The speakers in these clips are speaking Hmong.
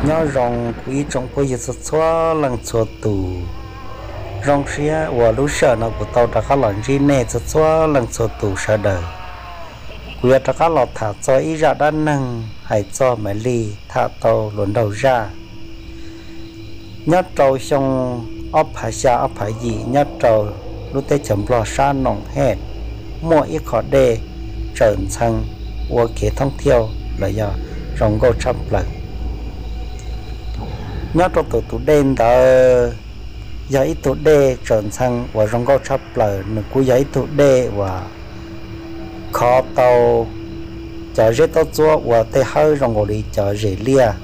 Nyob zoo kuv ib tsoom phooj ywg txhua txhua leej txhua tus. Zoo siab uas lub sij hawm no kuv tau rov qab los ntsib nej txhua txhua leej txhua tus sawv daws. Kuv yuav rov qab los tham txog ib zaj dab neeg hais txog Maiv Lig tham tau hluas nraug zaj. Nyob rau xyoo ob phav xya ob phav yim nyob rau lub teb chaws Nplog sab Noom Hej, muaj ib qho dej tsaws ntxhee ua kev thoob thiauj los yog zoo nkauj tshaj plaws. Nyob rau tus tus dej ntawd yog ib tug dej tsaws ntxhee uas zoo nkauj tshaj plaws, nws kuj yog ib tug dej uas khov tau cov zeb taub txuab ua tej hawb zoo nkaus li cov zes liaj.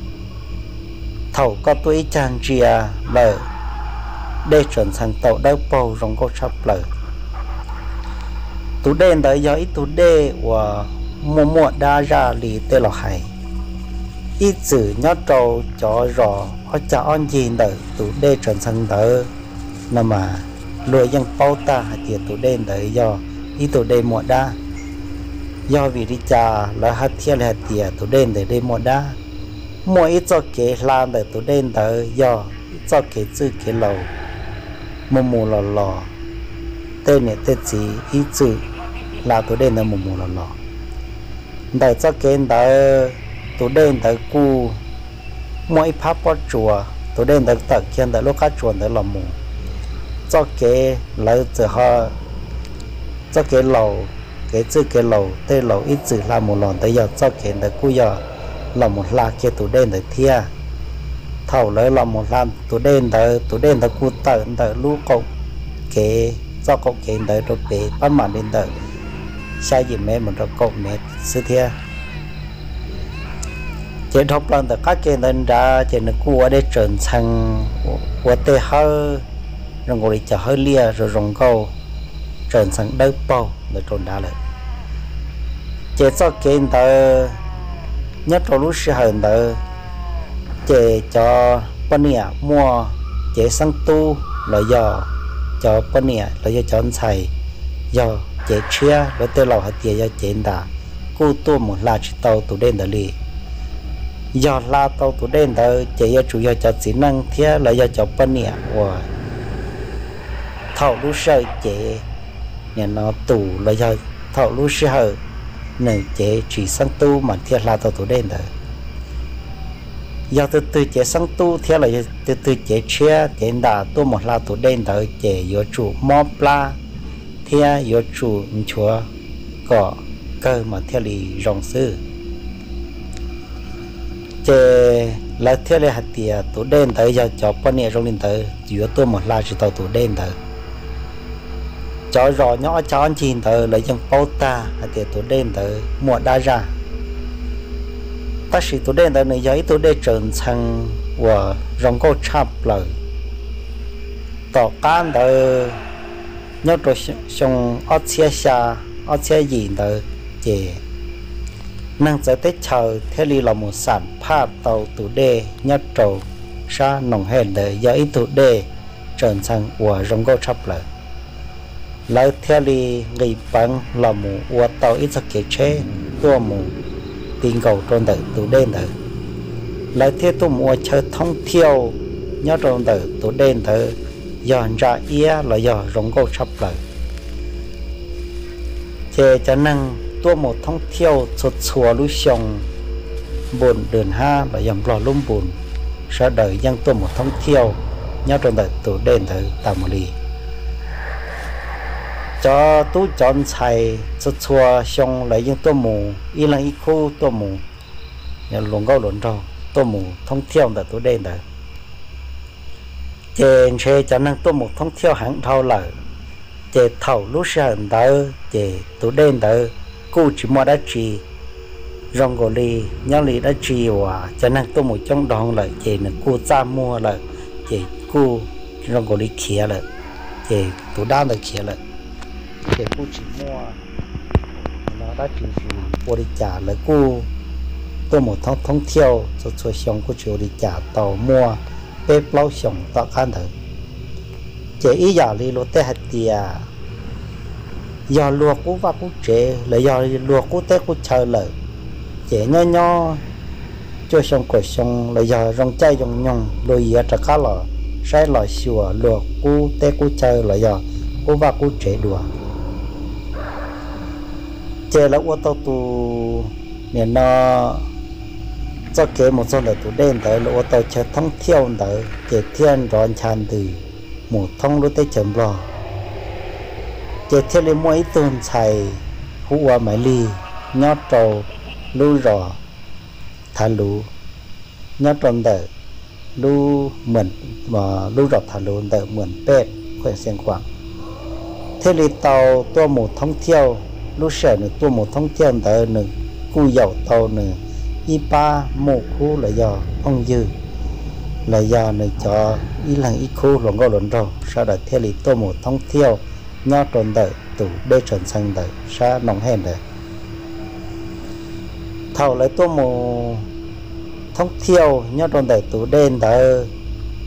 Thaum koj tuaj ib cag ntsia lawm, dej tsaws ntxhee tau dawb paug zoo nkauj tshaj plaws. Tus dej ntawd yog ib tug dej uas muaj muaj dab zaj li tej laus hais. Ib txwm nyob rau cov zos ob cag ob ncig ntawm tus dej tsaws ntxhee ntawd no mas luag yeej paub tag hais tias tus dej ntawd yog ib tug dej muaj dab. Yog vim li cas lawv thiaj li hais tias tus dej ntawd dej muaj dab? Muaj ib txoj kev hla ntawm tus dej ntawd yog ib txoj kev txwj kev laus mus mus los los, tej niam tej txiv ib txwm hla tus dej ntawd mus mus los los. Ntawm txoj kev ntawd, tus dej ntawd kuj muaj ib phab pob tsuas, tus dej ntawd tawm kiag ntawm lub qab tsuas ntawd los mus. Txoj kev lawv txawm ho, txoj kev laus, kev txwj kev laus tej laus ib txwm hla mus los ntawd yog txoj kev ntawd kuj yog los mus hla kiag tus dej ntawd thiab. Thaum lawv los mus hla tus dej ntawd, tus dej ntawd kuj tawm ntawm lub qaum kev, txoj qaum kev ntawd rau pem pab mam li ntawm xya yim mev mus rau kaum mev xwb thiab. Ces dhau plaws ntawm qab ke ntawd nrad ces nws kuj ua dej tsaws ntxhee, ua tej hawb zoo nkaus li cov hawb liaj zoo zoo nkauj, tsaws ntxhee dawb paug ntawd rau nrad lawm. Ces txoj kev ntawd, nyob rau lub sij hawm ntawd, ces cov poj niam muaj cev xeeb tub los yog cov poj niam los yog cov ntxhais yog cev tshiab, lawv tej laus hais tias yog cev ntas, kuj tuaj mus hla tsis tau tus dej ntawd li. Yog hla tau tus dej ntawd ces yuav tsum yog cov txiv neej thiab los yog cov poj niam uas thaum lub sij hawm cev, nim no tus los yog thaum lub sij hawm nws cev tsis xeeb tub mas thiaj hla tau tus dej ntawd. Yog tus twg cev xeeb tub thiab los yog tus twg cev tshiab cev ntas tuaj mus hla tus dej ntawd ces yuav tsum mob plab thiab yuav tsum nchuav kom kawg mas thiaj li zoo xwb. Ces lawv thiaj li hais tias tus dej ntawd yog cov poj niam zoo li ntawd yuav tuaj mus hla tsis tau tus dej ntawd. Cov zos nyob ob cag ob ncig ntawd lawv yeej paub tag hais tias tus dej ntawd muaj dab zaj. Tab sis tus dej ntawd nws yog ib tug dej tsaws ntxhee uas zoo nkauj tshaj plaws. Tom qab ntawd, nyob rau xyoo ob txhiab xya, ob txhiab yim ntawd, ces neeg txawv teb chaws thiaj li los mus xam phaj tau tus dej nyob rau sab Noom Hej ntawd yog ib tug dej tsaws ntxhee uas zoo nkauj tshaj plaws. Lawv thiaj li nqis peev los mus ua tau ib txoj kev tsheb tuaj mus ti nkaus rau ntawm tus dej ntawd. Lawv thiaj tuaj mus ua chaw thoob thiauj nyob rau ntawm tus dej ntawd, yog ntsa iab los yog zoo nkauj tshaj plaws. Ces cov neeg tuaj mus thoob thiauj txhua txhua lub xyoo, npun dwm hab los yog nplog lub npun, sawv daws yeej tuaj mus thoob thiauj nyob rau ntawm tus dej ntawd tas mus li. Cov tub cov ntxhais txhua txhua xyoo lawv yeej tuaj mus ib leeg ib khub tuaj mus, luas nkauj luas nraug tuaj mus thoob thiauj ntawm tus dej ntawd. Ces ntshe cov neeg tuaj mus thoob thiauj heev dhau lawm, ces thaum lub sij hawm ntawd ces tus dej ntawd kuj tsis muaj dab tsi, zoo nkaus li nyob li dab tsi uas cov neeg tuaj mus coob dhau lawm ces nws kuj txaj muag lawm, ces kuj zoo nkaus li khiav lawm, ces tus dab ntawd khiav lawm, ces kuj tsis muaj dab tsi ua li cas, lawv kuj tuaj mus thoob thoob thiauj txhua txhua xyoo kuj tsis ua li cas, tau muaj peb plaub xyoos tom qab ntawd. Ces ib yam li luag tej hais tias yog luag qub vaj qub tsev los yog luag qub teb qub chaw lawm, ces nyob nyob cuaj xyoo kaum xyoo los yog zoo caij zoo nyoog luag yuav rov qab los saib los xyuas luag qub teb qub chaw los yog qub vaj qub tsev dua. Ces lawv ua tau tus, nim no, txoj kev mus txog ntawm tus dej ntawd, lawv ua tau chaw thoob thiauj ntawd ces thiaj nrov ncha ntws mus thoob lub teb chaws Nplog. Ces thiaj li muaj ib tug ntxhais hu ua Maiv Lig nyob rau lub zos Thav Luv, nyob rau ntawm lub, lub zos Thav Luv ntawm Muas Pej, Khuem Xeev Khuam, thiaj li tau tuaj mus thoob thiauj. Lub sij hawm nws tuaj mus thoob thiauj ntawd nws kuj yaum tau nws ib pab muj khub los yog phooj ywg, los yog nws cov ib leeg ib khub hluas nkauj hluas nraug, sawv daws thiaj li tuaj mus thoob thiauj nyob rau ntawm tus dej Tsaws Ntxhee ntawd sab Noo Hej ntawd. Thaum lawv tuaj mus thoob thiauj nyob rau ntawm tus dej ntawd,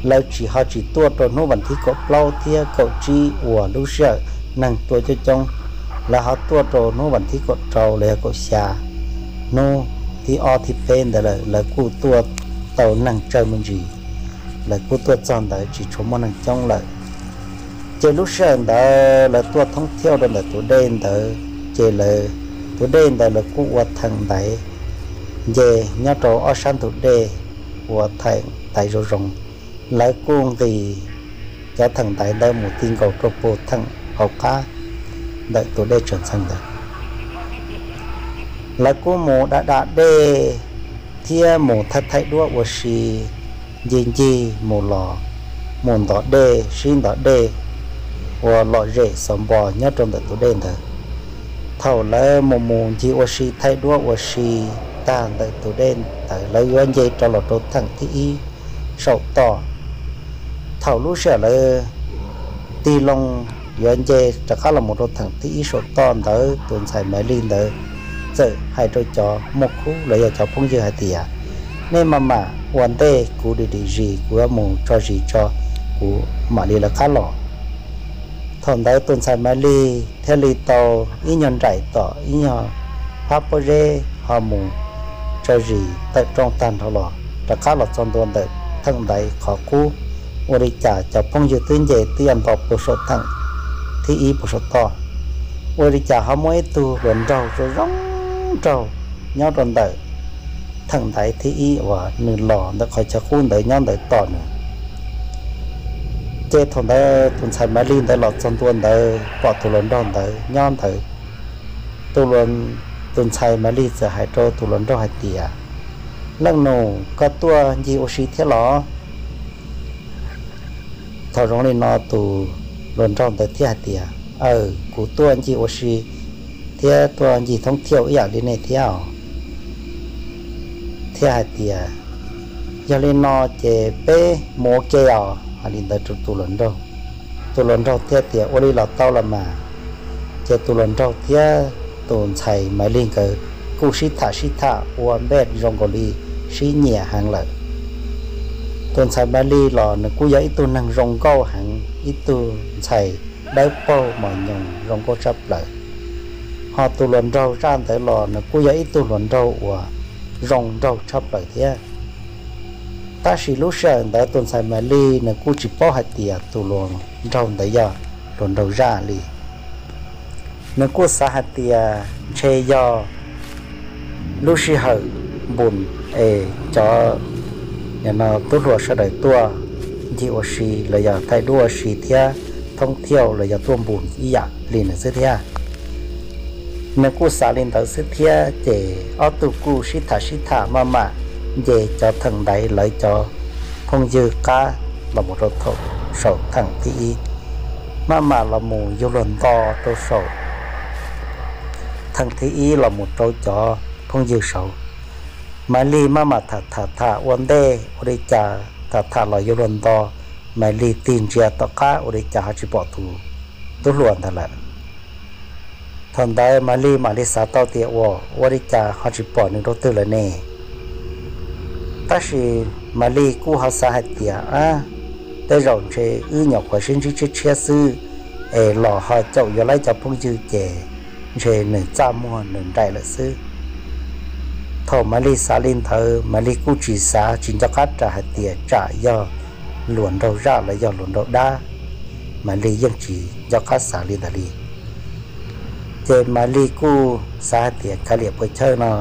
lawv tsis ho tsis tuaj rau hnub vas thib kaum plaub thiab kaum tsib uas lub sij hawm neeg tuaj coob coob. Lawv ho tuaj rau hnub vas thib kaum rau los yog kaum xya, hnub thib ob thib peb ntawd lawm, lawv kuj tuaj tau neeg tsawg me ntsis, lawv kuj tuaj txog ntawd tsis tshua muaj neeg coob lawm. Ces lub sij hawm ntawd lawv tuaj thoob thiauj rau ntawm tus dej ntawd, ces lawv, tus dej ntawd lawv kuj ua theem ntaiv nce nyob rau ob sab ntug dej, ua theem ntaiv zoo zoo. Lawv kuj nqis cov theem ntaiv ntawd mus ti nkaus rau puag theem hauv qab ntawm tus dej Tsaws Ntxhee ntawd. Lawv kuj mus da da dej thiab mus thaij thaij duab ua si, ncig ncig mus los, mus ntov dej sib ntov dej ua lom zem xov npo nyob rau ntawm tus dej ntawd. Thaum lawv mus mus ncig ua si thaij duab ua si tag ntawm tus dej ntawd, lawv yuav nce rov los rau theem thib ib saum toj. Thaum lub sij hawm lawv tig loo yuav nce rov qab los mus rau theem thib ib saum toj ntawd, tus ntxhais Maiv Lig ntawd txawm hais rau cov muaj khub los yog cov phooj ywg hais tias, nej maj mam ua ntej, kuv dim dim zis, kuv yuav mus tso zis tso, kuv mam li lawv qab los. Thaum ntawd tus ntxhais Maiv Lig thiaj li tau ib nyuag nraim tom ib nyuag phab pob zeb ho mus tso zis tawm rooj tag nrho los rov qab los txog ntua ntawm theem ntaiv qhov qub, ua li cas cov phooj ywg twb nce twb yuav nto puag saum theem thib ib puag saum toj. Ua li cas ho muaj ib tug hluas nraug zoo zoo nraug nyob rau ntawm theem ntaiv thib ib uas nws los ntawm qhov chaw qub ntawd nyob ntawd tos nws. Ces thaum ntawd tus ntxhais Maiv Lig ntawd los txog ntua ntawd pom tus hluas nraug ntawd nyob ntawd, tus, tus ntxhais Maiv Lig txawm hais rau tus hluas nraug hais tias, leej nus, koj tuaj ncig ua si thiab los? Thaum zoo li no tus hluas nraug ntawd thiaj hais tias, aw, kuv tuaj ncig ua si thiab tuaj ncig thoob thiauj ib yam li nej thiab os. Thiaj hais tias, yog li no ces peb mus ua ke os, hais li ntawd rau tus hluas nraug. Tus hluas nraug thiaj tias, ua li los tau los mas. Ces tus hluas nraug thiab tus ntxhais Maiv Lig nkawd kuj sib tham sib tham ua npej zoo nkaus li sib nyiam heev lawm. Tus ntxhais Maiv Lig los nws kuj yog ib tug neeg zoo nkauj heev, ib tug ntxhais dawb paug mos nyoos zoo nkauj tshaj plaws. Ho tus hluas nraug zaj ntawd los nws kuj yog ib tug hluas nraug uas zoo nraug tshaj plaws thiab. Tab sis lub sij hawm ntawd tus ntxhais Maiv Lig nws kuj tsis paub hais tias tus hluas nraug ntawd yog hluas nraug zaj li. Nws kuj xav hais tias ntshe yog lub sij hawm npus es cov tub hluas sawv daws tuaj ncig ua si los yog thaij duab ua si thiab thoob thiauj los yog tuaj npus ib yam li nws xwb thiab. Nws kuj xav li ntawd xwb thiab, ces ob tug kuj sib tham sib tham maj mam nce cov theem ntaiv lawv cov phooj ywg qab los mus rau saum theem thib ib, maj mam los mus yug luag nto rau saum theem thib ib los mus rau cov phooj ywg saud. Maiv Lig maj mam tham tham tham ua ntej ua li cas tham tham los yug luag nto, Maiv Lig tig ntsia tom qab ua li cas ho tsis pom tus tub hluas ntawd lawm. Thaum ntawd Maiv Lig mam li xav tau tias ua, ua li cas ho tsis pom nws rau twg lawm ne? Tab sis Maiv Lig kuj ho xav hais tias, ab, tej zaum ntshe wb nyuam qhuav sib ntsib tshiab tshiab xwb, es los ho caum yuav lawv cov phooj ywg ces ntshe nws txaj muag nws nraim lawm xwb. Thaum Maiv Lig xav li ntawd, Maiv Lig kuj tsis xav, tsis nco qab ras hais tias tsam yog hluas nraug zaj los yog hluas nraug dab, Maiv Lig yeej tsis nco qab xav li ntawd li. Ces Maiv Lig kuj xav hais tias kav liam puas chawj no,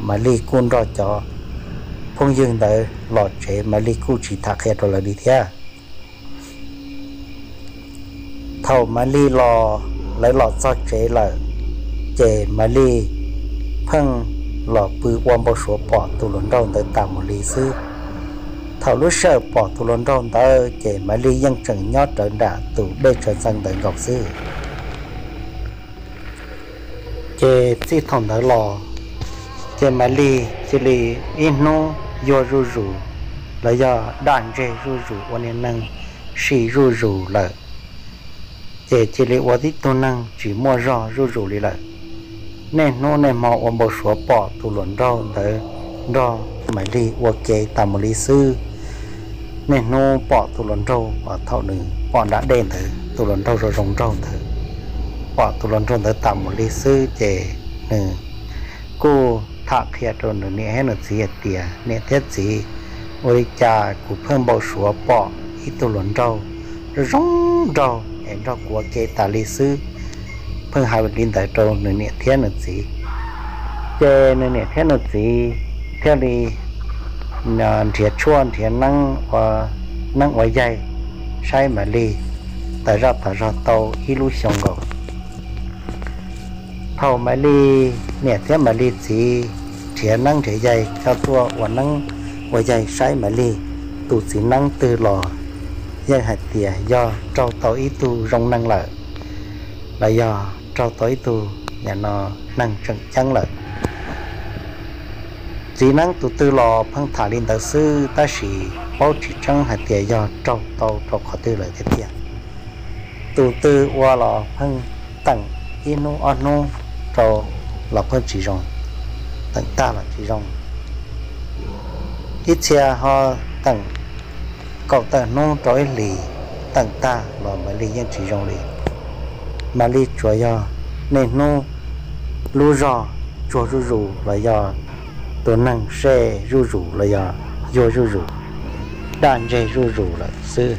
Maiv Lig kuj nrog cov phooj ywg ntawd los tsev, Maiv Lig kuj tsis tham qhia rau lawv li thiab. Thaum Maiv Lig los, lawv los txog tsev lawm, ces Maiv Lig pheej los pw ua npau suav pom tus hluas nraug ntawd tas mus li xwb. Thaum lub sij hawm pom tus hluas nraug ntawd ces Maiv Lig yeej tseem nyob rawv nram tus dej tsaws ntxeev ntawd nkaus xwb. Ces txij thaum ntawd los, ces Maiv Lig cia li ib hnub yuag zuj zus, los yog daj ntseg zuj zus, ua niag neeg sim zuj zus lawm. Ces cia li ua tib tug neeg tsis muaj zog zuj zus li lawm. Niaj hnub niaj hmo ua npau suav pom tus hluas nraug ntawd nrog Maiv Lig ua ke tas mus li xwb. Niaj hnub pom tus hluas nraug uas thaum nws pom nram dej ntawd, tus hluas nraug zoo zoo nraug ntawd, pom tus hluas nraug ntawd tas mus li xwb, ces nws kuj tham qhia rau nws niam thiab nws txiv hais tias, niam thiab txiv, ua li cas kuv pheej npau suav pom ib tug hluas nraug zoo zoo nraug es nrog kuv ua ke tas li xwb. Pheej hais li ntawd rau nws niam thiab nws txiv. Ces nws niam thiab nws txiv thiaj li nrhiav tshuaj nrhiav neeb ua neeb ua yaig saib Maiv Lig tas zaj tas zog tau ib lub xyoo nkaus. Thaum Maiv Lig niam thiab Maiv Lig txiv nrhiav neeb nrhiav yaig coj tuaj ua neeb ua yaig saib Maiv Lig tus txiv neeb twg los yeej hais tias yog raug tau ib tug zoo neeg lawm, los yog raug tau ib tug nim no neeg tseem ceeb lawm. Txiv neeb tus twg los pheej tham li ntawd xwb, tab sis paub tsis tseeb hais tias yog raug tau rau qhov twg lawm tiag tiag. Tus twg ua los pheej teem ib hnub ob hnub rau los pheej tsis zoo, teem tag los tsis zoo. Ib txhia ho teem kaum tawm hnub rau ib hlis, teem tag los Maiv Lig yeej tsis zoo li. Maiv Lig tsuas yog niaj hnub lub zog tsuag zuj zus los yog tus neeg sej zuj zus los yog yuag zuj zus, daj ntseg zuj zus lawm xwb.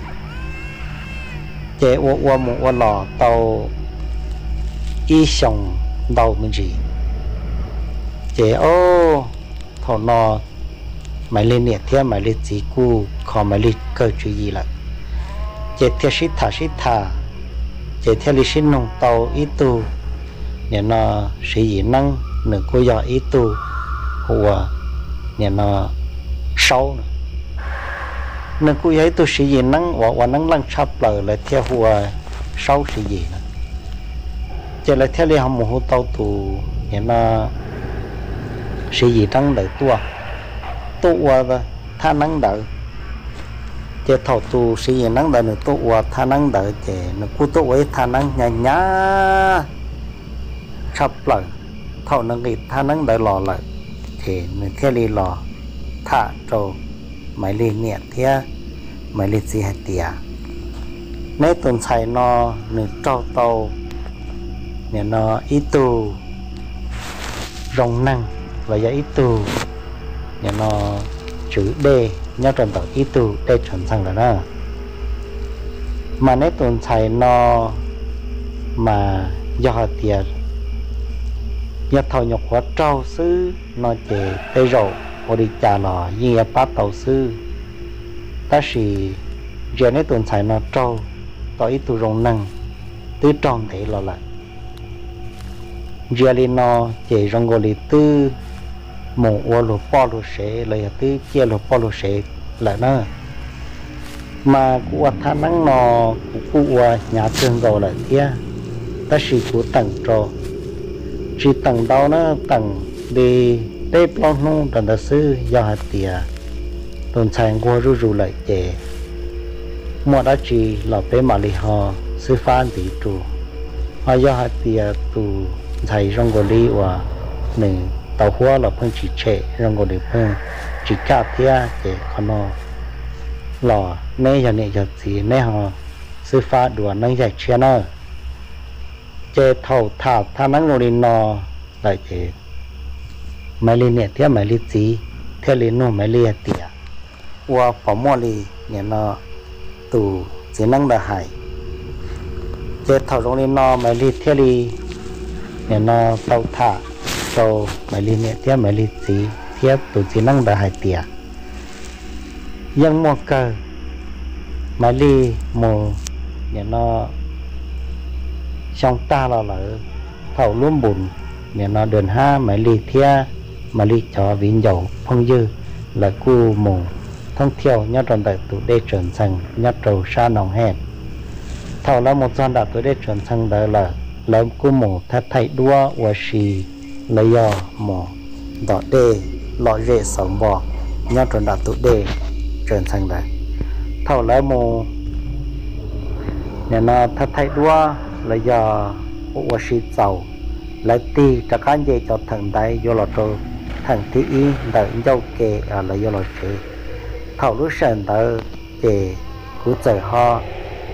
Ces ua ua mus ua los tau ib xyoos ntau me ntsis, ces o, thaum no Maiv Lig niam thiab Maiv Lig txiv kuj kho Maiv Lig kawg tswv yim lawm. Ces thiaj sib tham sib tham, ces thiaj li sib nug tau ib tug nim no Siv Yim Neeb, nws kuj yog ib tug hu ua nim no Saub no. Nws kuj yog ib tug Siv Yim Neeb uas ua neeb leej tshaj plaws, lawv thiaj hu ua Saub Siv Yim no. Ces lawv thiaj li ho mus hu tau tus nim no Siv Yim Neeb ntawd tuaj, tuaj ua thaj neeb ntawd. Ces thaum tus Siv Yim Neeb ntawd nws tuaj ua thaj neeb ntawd ces nws kuj tuaj ua ib thaj neeb hnyav hnyav tshaj plaws. Thaum nws nqis thaj neeb ntawd los lawm, ces nws thiaj li los tham rau Maiv Lig niam thiab Maiv Lig txiv hais tias, neb tus ntxhais no nws raug tau nim no ib tug zoo neeg los yog ib tug nim no tswv dej nyob rau ntawm ib tug dej tsaws ntxeev lawm na. Mas neb tus ntxhais no mas yog hais tias yog thaum nyuam qhuav raug xwb no ces tej zaum ua li cas los yeej yuav pab tau xwb. Tab sis ntsia neb tus ntxhais no raug tau ib tug zoo neeg twb raug ntev los lawm. Ntsia li no ces zoo nkaus li twb mus ua luag poj luag sev los yog twb ciaj luag poj luag sev lawm na. Mas kuv ua thaj neeb no kuv kuj ua hnyav kawg nkaus lawm thiab, tab sis kuv teem rau tsis teem ntau na, teem li peb plaub hnub rau ntawd xwb. Yog hais tias tus ntxhais nquag zuj zus lawm ces muaj dab tsi los peb mam li ho xwb fab ntxiv rau. Ho yog hais tias tus ntxhais zoo nkaus li uas nws tau huab los pheej tsis tshem, zoo nkaus li pheej tsis kaj thiab ces qhov no los neb yog niam yog txiv neb ho xwb fab dua neeb yaig tshiab nawb. Ces thaum tham thaj neeb zoo li no lawm ces Maiv Lig niam thiab Maiv Lig txiv thiaj li nug Maiv Lig hais tias, ua puas muaj li nim no tus txiv neeb ntawd hais. Ces thaum zoo li no Maiv Lig thiaj li nim no tau tham rau Maiv Lig niam thiab Maiv Lig txiv thiab tus txiv neeb ntawd hais tias, yeej muaj kawg, Maiv Lig mus nim no xyoo tag los lawm, thaum lub npus nim no dua hab Maiv Lig thiab Maiv Lig cov viv ncaus phooj ywg lawv kuj mus thoob thiauj nyob rau ntawm tus dej Tsaws Ntxhee nyob rau sab Noo Hej. Thaum lawv mus txog nram tus dej Tsaws Ntxhee ntawd lawm, lawv kuj mus thaij thaij duab ua si, lawv yog mus ntom dej lom zem xauv npo nyob rau nram tus dej Tsaws Ntxhee ntawd. Thaum lawv mus nim no thaij thaij duab los yog ua ua si txaus, lawv tig rov qab nce cov theem ntaiv yuav los rau theem thib ib ntawm ncauj ke, lawv yuav los tsev. Thaum lub sij hawm ntawd ces kuv txawm ho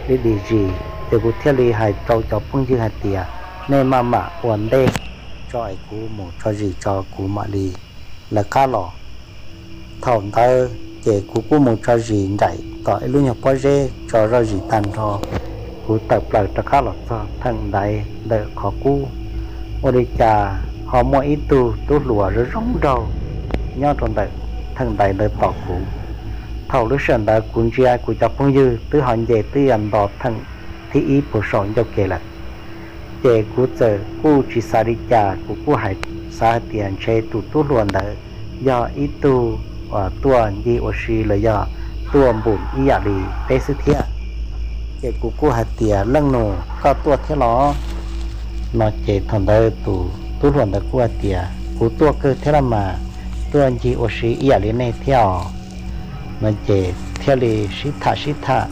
li dim zis, ces kuv thiaj li hais rau cov phooj ywg hais tias, nej maj mam ua ntej tso es kuv mus tso zis tso kuv mam li lawv qab los. Thaum ntawd ces kuv kuj mus tso zis nraim tom ib lub nyuag pob zeb tso zoj zis tag nrho, kuv tawm plaws rov qab los txog theem ntaiv ntawm qhov qub. Ua li cas ho muaj ib tug tub hluas zoo zoo nraug nyob rau ntawm theem ntaiv ntawd tos kuv. Thaum lub sij hawm ntawd kuv ntsia kuv cov phooj ywg twb ho nce twb yog nto theem thib ib puag saum ncauj ke lawm. Ces kuv txawm kuj tsis xav li cas, kuv kuj hais, xav hais tias ntshe tus tub hluas ntawd yog ib tug uas tuaj ncig ua si los yog tuaj npum ib yam li peb xwb thiab. Ces kuv kuj hais tias, leej nus, koj tuaj thiab los? No ces thaum ntawd tus tub hluas ntawd kuj hais tias, kuv tuaj kawg thiab los mas, tuaj ncig ua si ib yam li nej thiab os. No ces thiaj li sib tham sib tham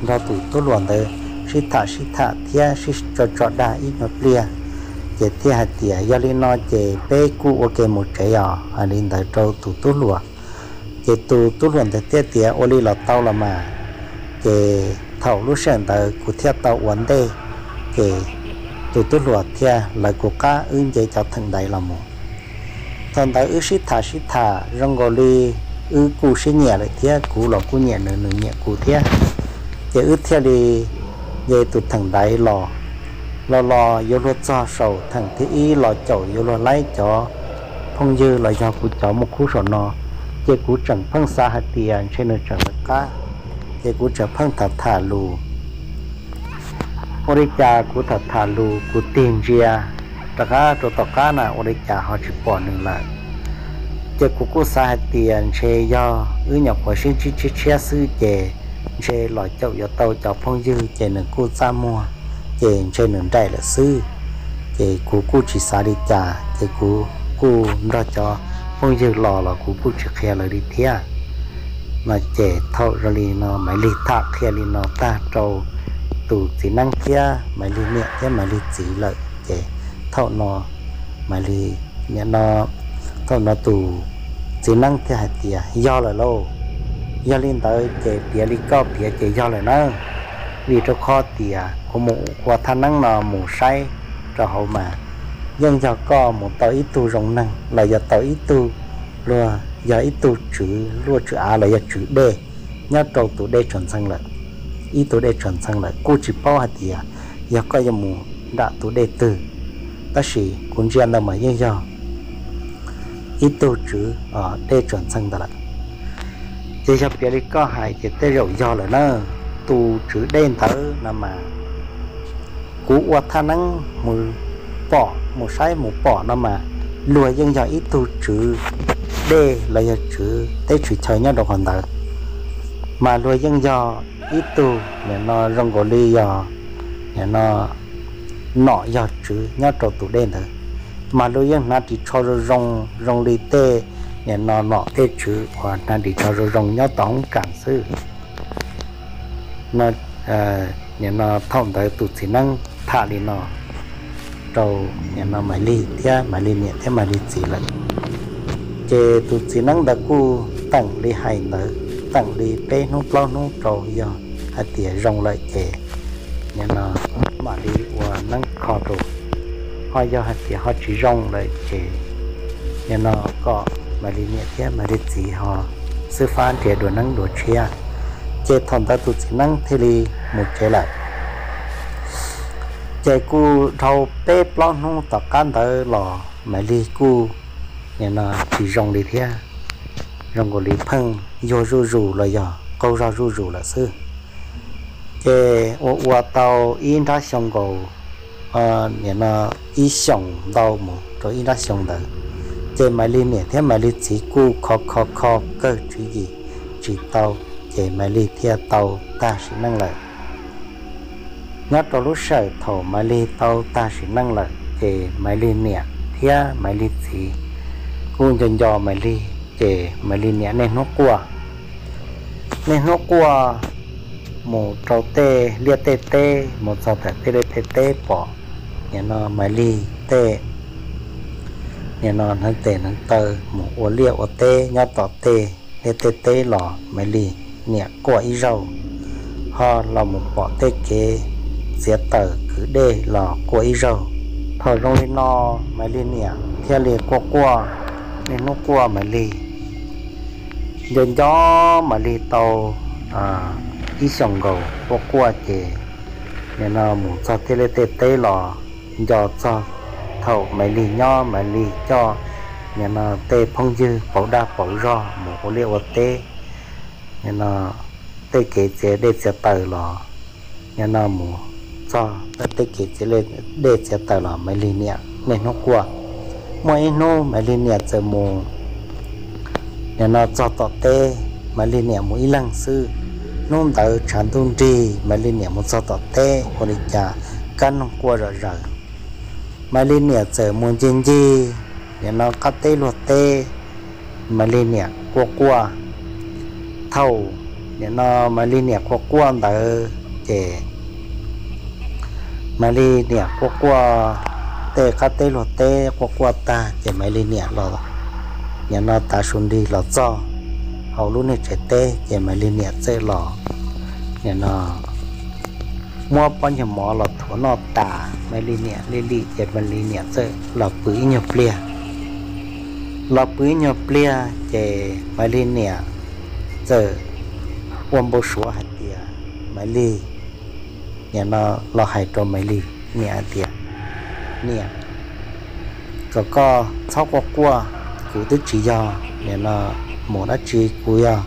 nrog tus tub hluas ntawd sib tham sib tham thiab sib tso tso dag ib nyuag pliag, ces thiaj hais tias, yog li no ces peb kuj ua ke mus tsev os. Hais li ntawd rau tus tub hluas, ces tus tub hluas ntawd thiaj tias, ua li los tau los mas. Ces thaum lub sij hawm ntawd kuv thiaj tau ua ntej, ces tus tub hluas thiaj lawv kuv qab wb nce cov theem ntaiv los mus. Thaum ntawd wb sib tham sib tham zoo nkaus li wb kuj sib nyiam lawm thiab, kuv los kuj nyiam nws, nws nyiam kuv thiab. Ces wb thiaj li nce tus theem ntaiv los, los los yuav luag txog saum theem thib ib los caum yuav luag laib cov phooj ywg los yog kuv cov muaj khub saum no, ces kuv tseem pheej xav hais tias ntshe nws tseem lawv qab, ces kuv tseem pheej tham tham lus. Ua li cas kuv tham tham lus kuv tig ntsia rov qab rau tom qab na ua li cas ho tsis pom nws lawm. Ces kuv kuj xav hais tias ntshe yog wb nyuam qhuav sib ntsib tshiab tshiab xwb ces ntshe los caum yuav tau cov phooj ywg ces nws kuj txaj muag, ces ntshe nws nraim lawm xwb. Ces kuv kuj tsis xav li cas, ces kuv kuj nrog cov phooj ywg los los kuv kuj tsis qhia lawv li thiab. No ces thaum zoo li no Maiv Lig tham qhia li no tag rau tus txiv neeb thiab Maiv Lig niam thiab Maiv Lig txiv lawm ces thaum no Maiv Lig, nim no, thaum no tus txiv neeb thiaj hais tias, yog lawm lauj, yog li ntawd ces piav li koj piav ces yog lawm na, vim rau qhov tias kuv mus ua thaj neeb no mus saib rau hauv mas yeej yog koj mus tau ib tug zoo neeg los yog tau ib tug, luag yog ib tug tswv luaj tswv av los yog tswv dej nyob rau tus dej Tsaws Ntxhee lawm, ib tug dej Tsaws Ntxhee lawm, kuj tsis paub hais tias yog koj yuav mus nram tus dej twg, tab sis kuv ntsia ntawd mas yeej yog ib tug tswv dej Tsaws Ntxhee ntawd lawm. Ces yog piav li koj hais ces tej zaum yog lawm na, tus tswv dej ntawd no mas kuv ua thaj neeb mus pom mus saib mus pom no mas luag yeej yog ib tug tswv dej los yog tswv teb tswv chaw nyob rau qhov ntawd, mas luag yeej yog ib tug nim no zoo nkaus li yog nim no nom yog tswv nyob rau tus dej ntawd, mas luag yeej hnav ris tsho zoo zoo zoo li tej nim no nom tej tswv uas hnav ris tsho zoo zoo nyob tom hoob kas xwb. No, nim no thaum ntawd tus txiv neeb tham li no rau nim no Maiv Lig thiab Maiv Lig niam thiab Maiv Lig txiv lawm. Ces tus txiv neeb ntawd kuj teem li hais ntawd teem li peb hnub plaub hnub rau, yog hais tias zoo lawm ces nim no mam li ua neeb kho rau, ho yog hais tias ho tsis zoo lawm ces nim no kom Maiv Lig niam thiab Maiv Lig txiv ho xwb fab nrhiav dua neeb dua tshiab. Ces thaum ntawd tus txiv neeb thiaj li mus tsev lawm. Ces kuj dhau peb plaub hnub tom qab ntawd los Maiv Lig kuj nim no tsis zoo li thiab, zoo nkaus li pheej yuag zuj zus los yog qaug zog zuj zus lawm xwb. Ces ua ua tau ib nrab xyoo nkaus, nim no ib xyoos ntau mus rau ib nrab xyoo ntawd, ces Maiv Lig niam thiab Maiv Lig txiv kuj kho kho kho kawg tswv yim tsis tau, ces Maiv Lig thiaj tau tag sim neej lawm. Nyob rau lub sij hawm thaum Maiv Lig tau tag sim neej lawm ces Maiv Lig niam thiab Maiv Lig txiv kuj nco nco Maiv Lig, ces Maiv Lig niam niaj hnub quaj, niaj hnub quaj mus rau tej liaj tej teb, mus txog ntawm tej liaj tej teb pom nim no Maiv Lig tej nim no hneev tes hneev taw mus ua liaj ua teb nyob tom tej liaj tej teb los Maiv Lig niam quaj ib zaug, ho los mus pom tej kev txiav taws kwv dej los quaj ib zaug. Thaum zoo li no Maiv Lig niam thiaj li quaj quaj, niaj hnub quaj Maiv Lig. Nco nco Maiv Lig tau ib xyoos nkaus quaj quaj ces nim no mus txog tej liaj tej teb los nco txog thaum Maiv Lig nyob Maiv Lig coj nim no tej phooj ywg pauv dag pauv zog mus ua liaj ua teb, nim no tej kev txiav dej txiav taws los nim no mus txog tej kev txiav dej txiav taws los Maiv Lig niam niaj hnub quaj. Muaj ib hnub Maiv Lig niam txawm mus nim no txog tom teb, Maiv Lig niam mus ib leeg xwb. Hnub ntawd tshav ntuj nrig, Maiv Lig niam mus txog tom teb ua li cas kab noog quaj zom zaws. Maiv Lig niam txawm mus ncig ncig nim no qab teb luag teb, Maiv Lig niam quaj quaj. Thaum nim no Maiv Lig niam quaj quaj ntawd ces Maiv Lig niam quaj quaj tej qab teb luag teb quaj quaj tag ces Maiv Lig niam los nim no tav su nrig los txog hauv lub niag tsev teb ces Maiv Lig niam txawm los nim no muab pob nyuag mov los thuav noj tas, Maiv Lig niam li li ces Maiv Lig niam txawm los pw ib nyuag pliag. Los pw ib nyuag pliag ces Maiv Lig niam txawm ua npau suav hais tias Maiv Lig nim no los hais rau Maiv Lig niam hais tias, niam, kom koj txhob quaj quaj, kuv twb tsis yog nim no mus dab tsi, kuv yog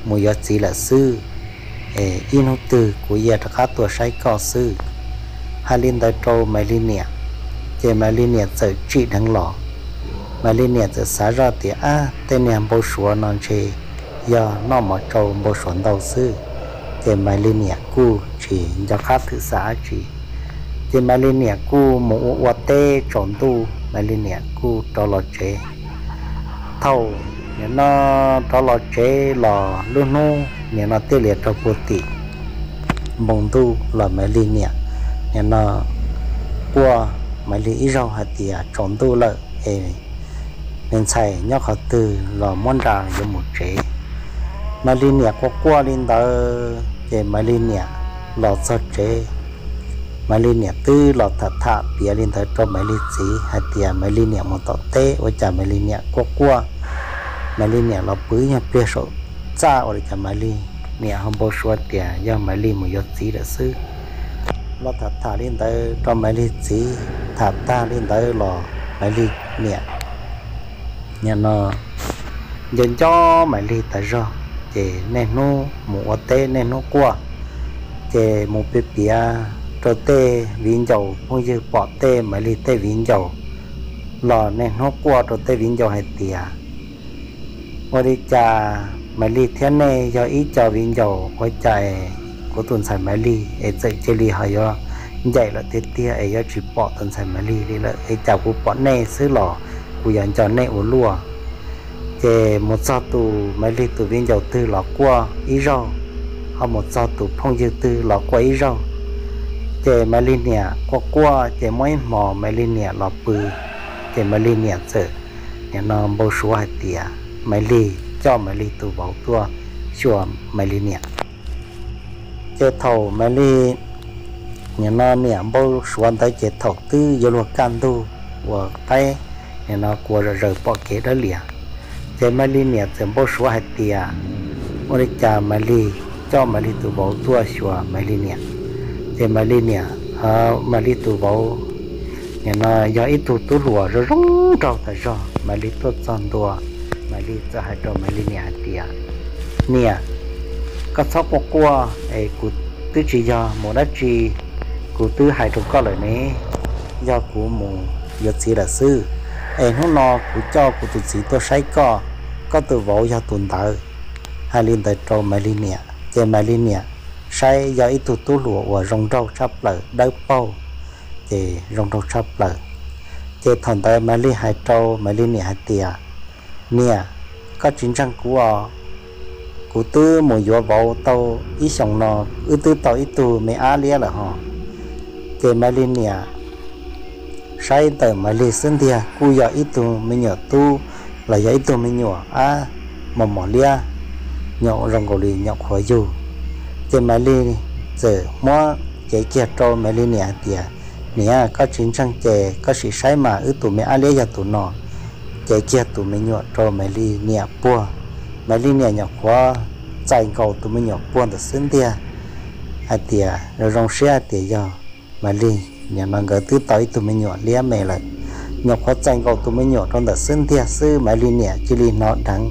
mus yuav txiv lawm xwb, es ib hnub twg kuv yuav rov qab tuaj saib koj xwb. Hais li ntawd rau Maiv Lig niam, ces Maiv Lig niam txawm tsim dheev los. Maiv Lig niam txawm xav zoj tias, ab, tej niag npau suav no ntshe yog noj mov tsau npau suav ntau xwb, ces Maiv Lig niam kuj tsis nco qab twm xav dab tsi. Ces Maiv Lig niam kuj mus ua ua teb tsaus ntuj, Maiv Lig niam kuj rov los tsev. Thaum nim no rov los tsev los lub hnub nim no thiaj li rau puag tim npoo ntuj los Maiv Lig niam nim no quaj Maiv Lig ib zaug hais tias tsaus ntuj lawm es me ntxhais nyob qhov twg los muab nra yuav mus tsev. Maiv Lig niam quaj quaj li ntawd ces Maiv Lig niam los txog tsev, Maiv Lig niam twb los tham tham piav li ntawd rau Maiv Lig txiv hais tias Maiv Lig niam mus tom teb ua cas Maiv Lig niam quaj quaj, Maiv Lig niam los pw ib nyuag pliag saum txaj ua li cas Maiv Lig niam ho npau suav tias yog Maiv Lig mus yuav txiv lawm xwb. Los tham tham li ntawd rau Maiv Lig txiv, tham tag li ntawd los Maiv Lig niam nim no nco nco Maiv Lig tas zog, ces niaj hnub mus ua teb niaj hnub quaj, ces mus piav piav rau tej viv ncaus phooj ywg pom tej Maiv Lig tej viv ncaus los niaj hnub quaj rau tej viv ncaus hais tias, ua li cas Maiv Lig thiab nej yog ib co viv ncaus ua cas es kuv tus ntxhais Maiv Lig es txawm cia li ho yuav ncaim lawm tiag tiag es yuav tsis pom tus ntxhais Maiv Lig li lawm es cas kuv pom nej xwb los kuv yuav nco nej ua luaj. Ces mus txog tus Maiv Lig tus viv ncaus twg los quaj ib zaug, ho mus txog tus phooj ywg twg los quaj ib zaug. Ces Maiv Lig niam quaj quaj ces muaj ib hmo Maiv Lig niam los pw, ces Maiv Lig niam txawm nim no npau suav hais tias Maiv Lig coj Maiv Lig tus vauv tuaj xyuas Maiv Lig niam. Ces thaum Maiv Lig nim no niam npau suav ntawd ces thaum twb yuav luag kaj ntug uas qaib nim no kuv ua zom zaws pom kev dawb lias. Ces Maiv Lig niam txawm npau suav hais tias ua li cas Maiv Lig coj Maiv Lig tus vauv tuaj xyuas Maiv Lig niam. Ces Maiv Lig niam, Maiv Lig tus vauv nim no yog ib tug tub hluas zoo zoo nraug tas zog. Maiv Lig tuaj txog ntua, Maiv Lig txawm hais rau Maiv Lig niam hais tias, Niam, koj txhob quaj quaj es kuv twb tsis yog mus dab tsi, kuv twb hais rau koj lawm ne, yog kuv mus yuav txiv lawm xwb. Es hnub no kuv coj kuv tus txiv tuaj saib koj, koj tus vauv yog tus ntawd. Hais li ntawd rau Maiv Lig niam ces Maiv Lig niam saib yog ib tug tub hluas uas zoo nraug tshaj plaws, dawb paug, ces zoo nraug tshaj plaws. Ces thaum ntawd Maiv Lig hais rau Maiv Lig niam hais tias, Niam, koj tsis ntseeg kuv os, kuv twb mus yuav vauv tau ib xyoos no, wb twb tau ib tug me ab liab lawm hos. Ces Maiv Lig niam saib ntawm Maiv Lig xwb ntiag kuj yog ib tug me nyuam tub los yog ib tug me nyuam ab mos mos liab, nyaum zoo nkaus li nyaum qhuav yug. Ces Maiv Lig txawm muab cev kiag rau Maiv Lig niam hais tias, Niam, koj tsis ntseeg ces koj sim saib mas, wb tus me ab liab yog tus no. Cev kiag tus me nyuam rau Maiv Lig niam puag. Maiv Lig niam nyuam qhuav txais nkaus tus me nyuam puag ntawm xwb ntiag, hais tias zoo zoo siab hais tias yog Maiv Lig nim no nkawd twb tau ib tug me nyuam liab me lawm. Nyuam qhuav txais nkaus tus me nyuam rau ntawm xwb ntiag xwb Maiv Lig niam cia li hnov dheev.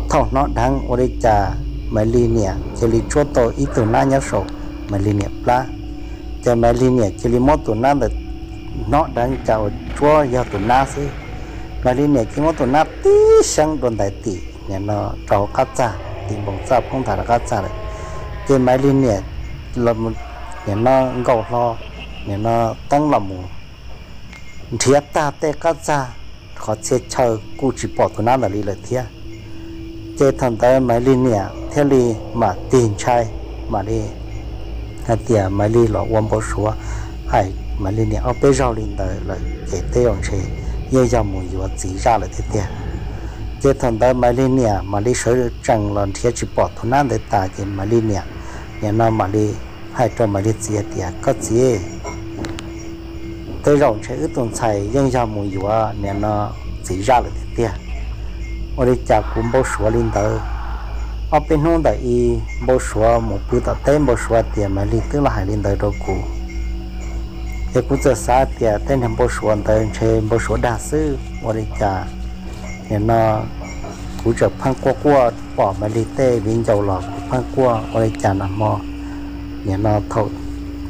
Thaum hnov dheev ua li cas Maiv Lig niam cia li tsuab tau ib tug nab nyob saum Maiv Lig niam plab. Ces Maiv Lig niam cia li muab tus nab ntawd, hnov dheev cas uas tsuab yog tus nab xwb. Maiv Lig niam cia li muab tus nab tib xyeeb dua ntais tim nim no rau hauv qab txaj, tim npoo txaj poob nthav rau qab txaj lawm. Ces Maiv Lig niam nim no nkaus hlo nim no teeb los mus nrhiav tag tej qab txaj, qhov txhia chaw kuj tsis pom tus nab ntawd li lawm thiab. Ces thaum ntawd Maiv Lig niam thiaj li mam tig ntshai, mam li hais tias Maiv Lig los ua npau suav hais Maiv Lig niam ob peb zaug li ntawd lawm ces tej zaum ntshe yeej yog mus yuav txiv zaj lawm tiag tiag. Ces thaum ntawd Maiv Lig niam mam li sawv tsees los nrhiav tsis pom tus nab ntawd tas ces Maiv Lig niam nim no mam li hais rau Maiv Lig txiv hais tias, Koj txiv, tej zaum ntshe wb tus ntxhais yeej yog mus yuav nim no txiv zaj lawm tiag tiag. Ua li cas kuv npau suav li ntawd? Ob peb hnub ntawm i npau suav mus pw tom teb npau suav tias Maiv Lig twb los hais li ntawd rau kuv. Ces kuv txawm xav tias tej niag npau suav ntawd ntshe npau suav dag xwb. Ua li cas nim no kuv tseem pheej quaj quaj pom Maiv Lig tej viv ncaus los kuv pheej quaj. Ua li cas nag hmo nim no thaum,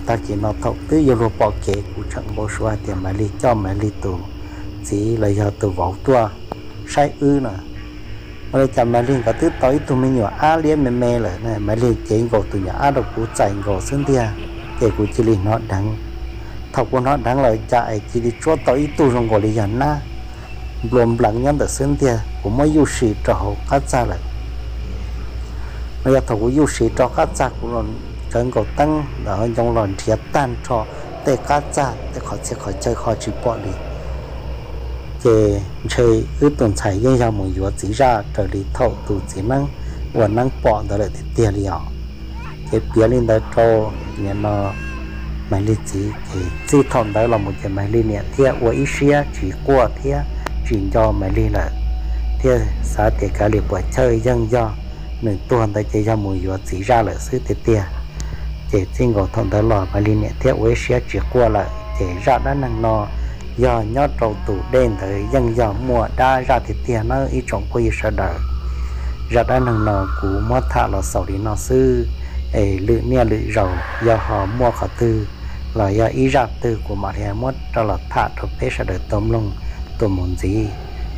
tag kis no thaum twb yuav luag pom kev kuv tseem npau suav hais tias Maiv Lig coj Maiv Lig tus txiv los yog tus vauv tuaj saib wb na. Ua li cas Maiv Lig nkawd twb tau ib tug me nyuam ab liab me me lawm, Maiv Lig cev nkaus tus nyuam ab rau kuv txais nkaus xwb ntiag, ces kuv cia li hnov dheev. Thaum kuv hnov dheev lawm cas es cia li tsuab tau ib tug zoo nkaus li yog nab nplua npleev nyob ntawm xwb ntiag, kuv muab yuj sim rau hauv qab txaj lawm. No yog thaum kuv yuj sim rau qab txaj kuv los tsawv nkaus teeb ntawm ncoo los nrhiav tag nrho tej qab txaj tej qhov txhia qhov chaw ho tsis pom li. Ces ntshe wb tus ntxhais yeej yog mus yuav txiv zaj raws li thaum tus txiv neeb ua neeb pom ntawd lawm tiag tiag li os. Ces piav li ntawd rau nim no Maiv Lig txiv ces txij thaum ntawd los mus ces Maiv Lig niam thiaj ua ib siab tsis quaj thiab tsis nco Maiv Lig lawm, thiaj xav tias kav liam puas chawj yeej yog nws tuag ntawd ces yog mus yuav txiv zaj lawm xwb tiag tiag. Ces txij nkaus thaum ntawd los Maiv Lig niam thiaj ua ib siab tsis quaj lawm. Ces zaj dab neeg no yog nyob rau tus dej ntawd yeej yog muaj dab zaj tiag tiag nawb ib tsoom phooj ywg sawv daws. Zaj dab neeg no kuv muab tham los xaus li no xwb, es lwm niaj lwm zaus yog ho muaj qhov twg los yog ib zaj twg kuv mam li muab rau los tham rau peb sawv daws tau mloog tus mus ntxiv.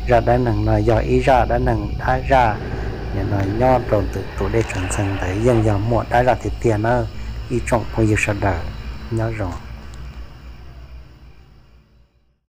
Zaj dab neeg no yog ib zaj dab neeg dab zaj, nim no nyob rau ntawm tus dej Tsaws Ntxhee ntawd yeej yog muaj dab zaj tiag tiag nawb ib tsoom phooj ywg sawv daws. Nyob zoo.